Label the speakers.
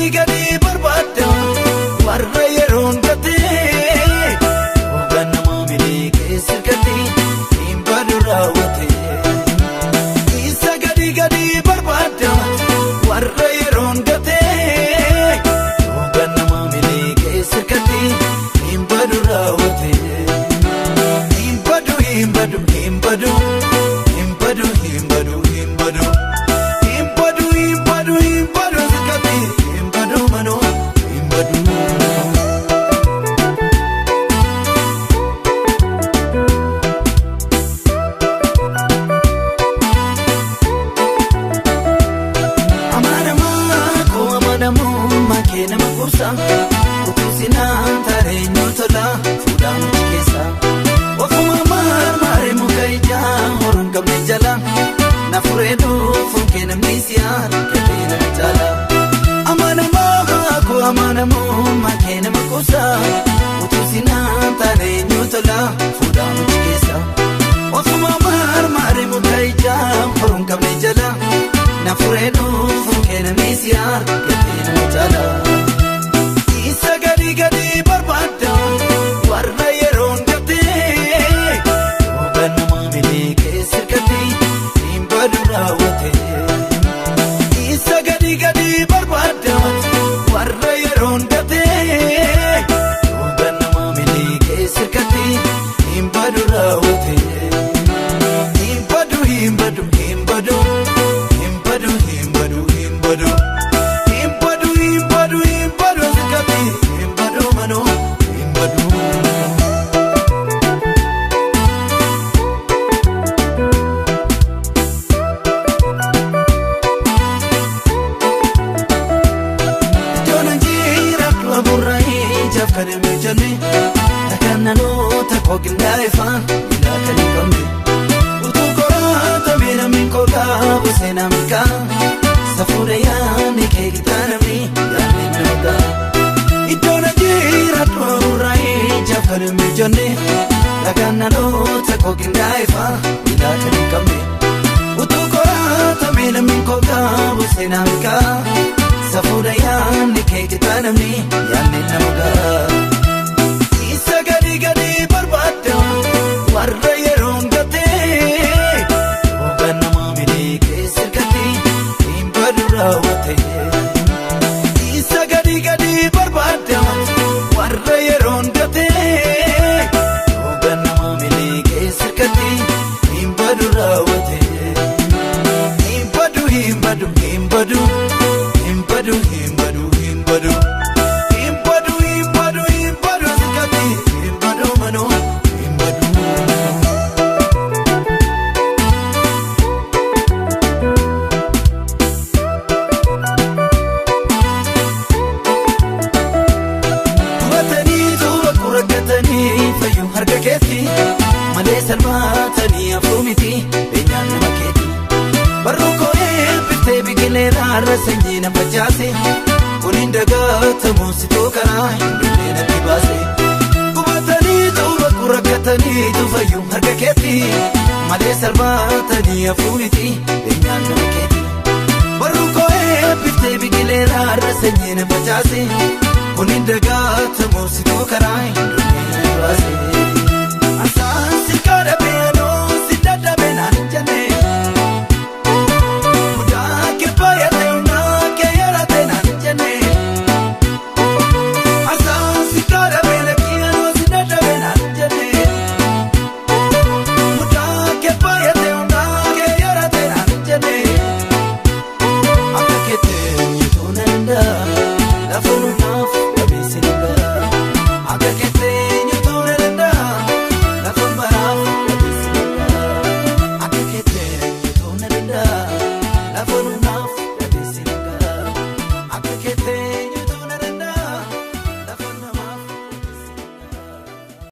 Speaker 1: Gadi gadi barbaadda warra yeroon gatee hoggaan nama miliqee sirkatti hin badu raawwate. Isa gadi gadi barbaadda warra yeroon gatee hoggaan nama miliqee sirkatti hin badu raawwate. Hin badu, hin badu, hin badu, hin badu, hin badu, hin badu. Hin badu, hin badu, hin badu sirkatti hin badu manoo hin badu. Amanamaa koo amanamummaa kee nama gorsa, utuu sinaan taaree nyootolaa fuudhaa muchi keessa. Ofuma marmaaree muka ijaa horuun qabne jala, na furee dhufuun kee namni siyaan galii nama caala. Amanamaa koo amanamummaa kee nama gorsa, utuu sinaan taaree nyootolaa fuudhaa muchi keessa. Ofuma marmaaree muka ijaa horuun qabne jala, na furee dhufuun kee namni siyaan galii nama caala. Isa gadi gadi barbaadda warra yeroon gatee hoggaan nama miliqee sirkatti hin badu raawwate. Isa gadi gadi barbaadda warra yeroon gatee hoggaan nama miliqee sirkatti hin badu raawwate. Hin badu, hin badu, hin badu, hin badu, hin badu, hin badu. Hin badu, hin badu, hin badu sirkatti hin badu manoo hin badu. Iddoon jiraatu abuurraa ijaaf kan hin mijanne, takkaannanoota koogindaa'e ilaa kan hin qabne. Utuu qoraatame namni kookaa buseenaa milkaa, safuudha yaadni kee gitaa namni yaadni nama ga'a. Iddoon jiraatu abuurraa ijaaf kan hin mijanne, takkaannanoota koogindaa'e ilaa kan hin qabne. Utuu qoraatame namni kookaa buseenaa milkaa, safuudha yaadni kee gitaa namni yaadni nama ga'a. Isa gadi gadi barbaadda warra yeroon gatee hoggaan nama miliqee sirkatti hin badu raawwate. Isa gadi gadi barbaadda warra yeroon gatee hoggaan nama miliqee sirkatti hin badu raawwate. Hin badu, hin badu, hin badu, hin badu, hin badu, hin badu. Hin badu, hin badu, hin badu sirkatti hin badu manoo hin badu. Hubatanii tuuba rakkatanii fayyuu harka keetti malee salphaatanii hafuu miti beenyaan nama keetti. Barruu koo eebbiftee biqileera sanyii na facaase, kun hin dagatamu situu karaa hin dunnee natti baase. Hubatanii tuuba rakkatanii fayyuu harka keetti malee salphaatanii hafuu miti beenyaan nama keetti. Barruu koo eebbiftee biqileera sanyii na facaase, kun hin dagatamu situu karaa hin dunnee natti baase. Asaan si kadhabee anoo si dadhabee naan hin jenne. Mudaa kee baay'atee humnaa kee yaratee naan hin jenne. Asaan si kadhabee lakkii anoo si dadhabee naan hin jenne. Mudaa kee baay'atee humnaa kee yaratee naan hin jenne. Akka keetti eenyutu na danda'a, lafa nunaaf qabeessi danda'a. Akka keetti eenyutu na danda'a, lafa baraaf qabeessi danda'a. Akka keetti eenyutu na danda'a, lafa nunaaf qabeessi danda'a. Akka keetti